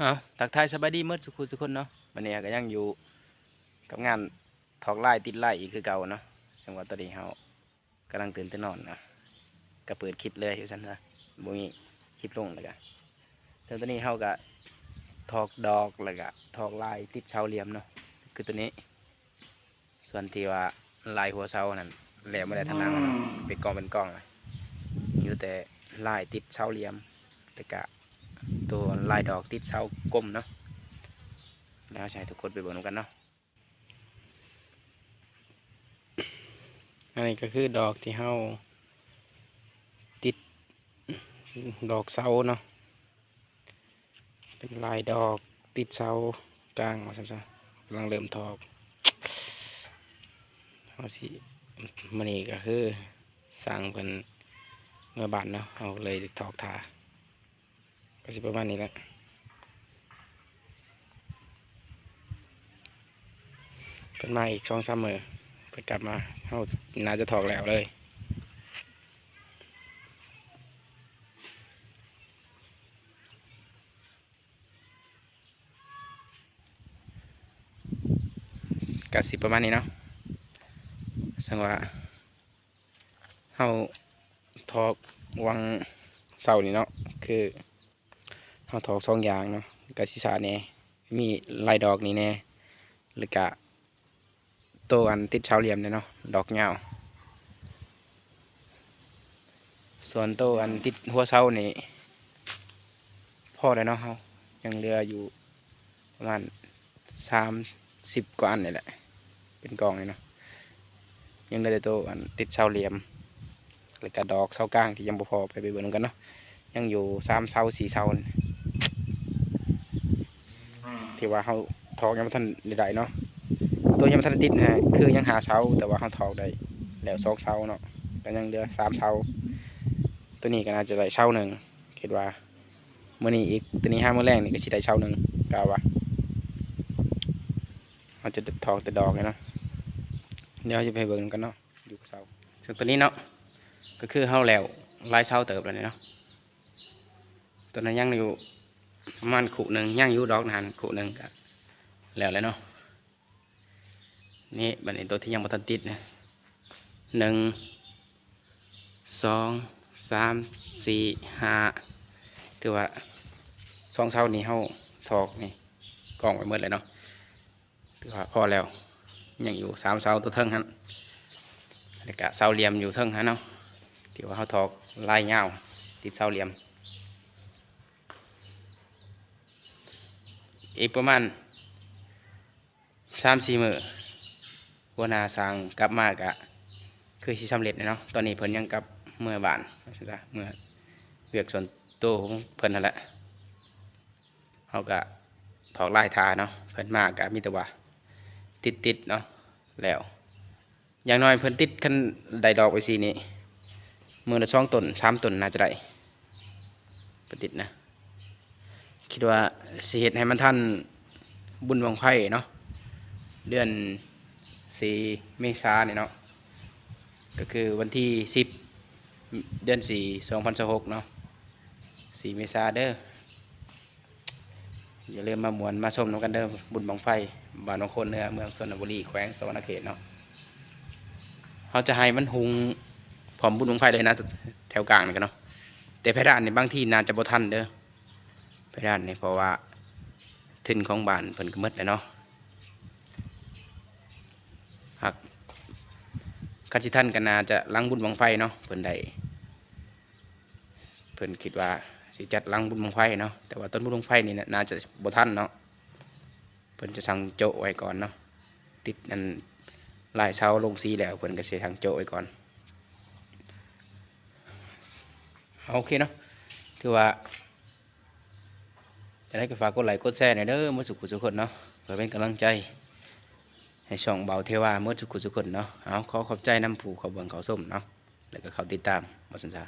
ເອົາ ທັກທາຍສະບາຍດີໝົດສູ່ຄູ່ສູ່ຄົນເນາະ. ມື້ນີ້ເຮົາກໍຍັງຢູ່ກັບງານຖອກລາຍຕິດລາຍອີກຄືເກົ່າເນາະ. ເຊິ່ງວ່າຕອນນີ້ເຮົາກຳລັງຕື່ນແຕ່ນອນເນາະ ກໍເປີດຄລິບເລີຍວ່າຊັ້ນຊະ ບໍ່ມີຄລິບລົງ. ແລ້ວກໍເຊິ່ງຕອນນີ້ເຮົາກໍຖອກດອກ ແລ້ວກໍຖອກລາຍຕິດເສົາຫຼ່ຽມເນາະ ຄືຕົວນີ້. ສ່ວນທີ່ວ່າລາຍຫົວເສົານັ້ນແລ້ວບໍ່ໄດ້ທາງຫຼັງເນາະ ເປັນກອງເປັນກອງ ເຫຼືອແຕ່ລາຍຕິດເສົາຫຼ່ຽມ ແລ້ວກະໂຕລາຍດອກຕິດເສົາກົມເນາະ. ແລ້ວເຮົາຈະໃຫ້ທຸກຄົນໄປເບິ່ງນຳກັນເນາະ. ອັນນີ້ກໍຄືດອກທີ່ເຮົາຕິດດອກເສົາເນາະ. ເປັນລາຍດອກຕິດເສົາກາງວ່າຊັ້ນຊະ ກຳລັງເລີ່ມຖອກ. ເຮົາຊິ ມື້ນີ້ກໍຄືຊ່າງເພິ່ນເມືອບ້ານເນາະ ເຮົາເລີຍຖອກຖ້າ ກໍຊິປະມານນີ້ແຫຼະ. ເພິ່ນມາອີກສອງສາມມື້ ເພິ່ນກັບມາ ເຮົາໜ້າຈະຖອກແລ້ວເລີຍ. ກະຊິປະມານນີ້ເນາະ. ເຊິ່ງວ່າເຮົາຖອກຫວ່າງເສົານີ້ເນາະ ຄືເຮົາຖອກສອງຢ່າງເນາະ ກະຊິຊ້າແດ່ ມີລາຍດອກນີ້ແດ່ ແລ້ວກະ ໂຕອັນຕິດເສົາຫຼ່ຽມເດ້ເນາະ ດອກຍາວ. ສ່ວນໂຕອັນຕິດຫົວເສົານີ້ພໍແລ້ວເນາະ ເຮົາຍັງເຫຼືອຢູ່ປະມານສາມສິບກວ່າອັນນີ້ແຫຼະ ເປັນກອງນີ້ເນາະ. ຍັງເຫຼືອແຕ່ໂຕອັນຕິດເສົາຫຼ່ຽມ ແລ້ວກະດອກເສົາກາງທີ່ຍັງບໍ່ພໍ ໄປ ໄປເບິ່ງນຳກັນເນາະ. ຍັງຢູ່ສາມເສົາສີ່ເສົາ ທີ່ວ່າເຮົາຖອກຍັງບໍ່ທັນໄດ້ໄດ້ເນາະ. ໂຕຍັງບໍ່ທັນໄດ້ຕິດນະ ຄືຍັງຫ້າເສົາ ແຕ່ວ່າເຮົາຖອກໄດ້ແລ້ວສອງເສົາເນາະ ກໍຍັງເຫຼືອສາມເສົາ. ໂຕນີ້ກໍໜ້າຈະໄດ້ເສົາໜຶ່ງ ຄິດວ່າ ມື້ນີ້ອີກ ໂຕນີ້ຫາມື້ແລງນີ້ກໍຊິໄດ້ເສົາໜຶ່ງ ກະວ່າເຮົາຈະຖອກແຕ່ດອກນີ້ເນາະ. ດຽວເຮົາຈະໄປເບິ່ງນຳກັນເນາະ ຢູ່ກັບເສົາ. ເຊິ່ງໂຕນີ້ເນາະ ກໍຄືເຮົາແລ້ວຫຼາຍເສົາເຕີບແລ້ວນີ້ເນາະ. ໂຕນັ້ນຍັງຢູ່ປະມານຄູ່ໜຶ່ງ ຍັງຢູ່ດອກນັ້ນຄູ່ໜຶ່ງ ກະແລ້ວແຫຼະເນາະ. ນີ້ ບາດນີ້ໂຕທີ່ຍັງບໍ່ທັນຕິດນະ ໜຶ່ງ ສອງ ສາມ ສີ່ ຫ້າ ຖືວ່າສອງເສົານີ້ເຮົາຖອກນີ້ກອງໄປໝົດແລ້ວເນາະ. ຖືວ່າພໍແລ້ວ ຍັງຢູ່ສາມເສົາໂຕເທິງຫັ້ນ ແລ້ວກະເສົາຫຼ່ຽມຢູ່ເທິງຫັ້ນເນາະ ທີ່ວ່າເຮົາຖອກລາຍຍາວຕິດເສົາຫຼ່ຽມ. ອີກປະມານສາມສີ່ມື້ ຫົວໜ້າຊ່າງກັບມາກະຄືຊິສຳເລັດແຫຼະເນາະ. ຕອນນີ້ເພິ່ນຍັງກັບເມືອບ້ານ ວ່າຊັ້ນຊະ ເມືອວຽກສ່ວນໂຕຂອງເພິ່ນຫັ້ນແຫຼະ. ເຮົາກະຖອກລາຍຖ້າເນາະ ເພິ່ນມາກະມີແຕ່ວ່າຕິດໆເນາະ ແລ້ວ ຢ່າງໜ້ອຍເພິ່ນຕິດ ຄັນໄດ້ດອກໄປຊີ້ນີ້ ມື້ລະສອງຕົ້ນ ສາມຕົ້ນໜ້າຈະໄດ້ ເພິ່ນຕິດນະ. ຄິດວ່າຊິເຮັດໃຫ້ມັນທັນບຸນບັ້ງໄຟເນາະ ເດືອນສີ່ເມສານີ້ເນາະ ກໍຄືວັນທີສິບ ເດືອນສີ່ ສອງພັນຊາວຫົກເນາະ ສີ່ເມສາເດີ. ຢ່າລືມມາມ່ວນມາຊົມນຳກັນເດີ ບຸນບັ້ງໄຟ ບ້ານວັງໂຄນເໜືອ ເມືອງຊົນນະບູລີ ແຂວງສະຫວັນນະເຂດເນາະ. ເຮົາຈະໃຫ້ມັນຮຸ່ງພ້ອມບຸນບັ້ງໄຟເລີຍນະ ແຖວກາງນີ້ກະເນາະ. ແຕ່ໄພດານນີ້ບາງທີໜ້າຈະບໍ່ທັນເດີ ໄພດານນີ້ ເພາະວ່າທຶນຂອງບ້ານເພິ່ນກະໝົດແລ້ວເນາະ. ຫາກຄັນຊິທັນກະໜ້າຈະຫຼັງບຸນບັ້ງໄຟເນາະ ເພິ່ນໄດ້ ເພິ່ນຄິດວ່າຊິຈັດຫຼັງບຸນບັ້ງໄຟເນາະ ແຕ່ວ່າຕອນບຸນບັ້ງໄຟນີ້ໜ້າຈະບໍ່ທັນເນາະ ເພິ່ນຈະສັ່ງໂຈະໄວ້ກ່ອນເນາະ ຕິດອັນລາຍເສົາລົງສີແລ້ວ ເພິ່ນກະຊິສັ່ງໂຈະໄວ້ກ່ອນ. ໂອເຄເນາະ ຖືວ່າ ຈັ່ງໃດກໍຝາກກົດໄລກົດແຊແດ່ເດີ ໝົດສູ່ຄູ່ສູ່ຄົນເນາະ ເພື່ອເປັນກຳລັງໃຈໃຫ້ຊ່ອງບ່າວເທວາ ໝົດສູ່ຄູ່ສູ່ຄົນເນາະ. ເອົາ ຂໍຂອບໃຈນຳຜູ້ເຂົ້າເບິ່ງເຂົ້າຊົມເນາະ ແລ້ວກໍເຂົ້າຕິດຕາມ ວ່າຊັ້ນຊະ.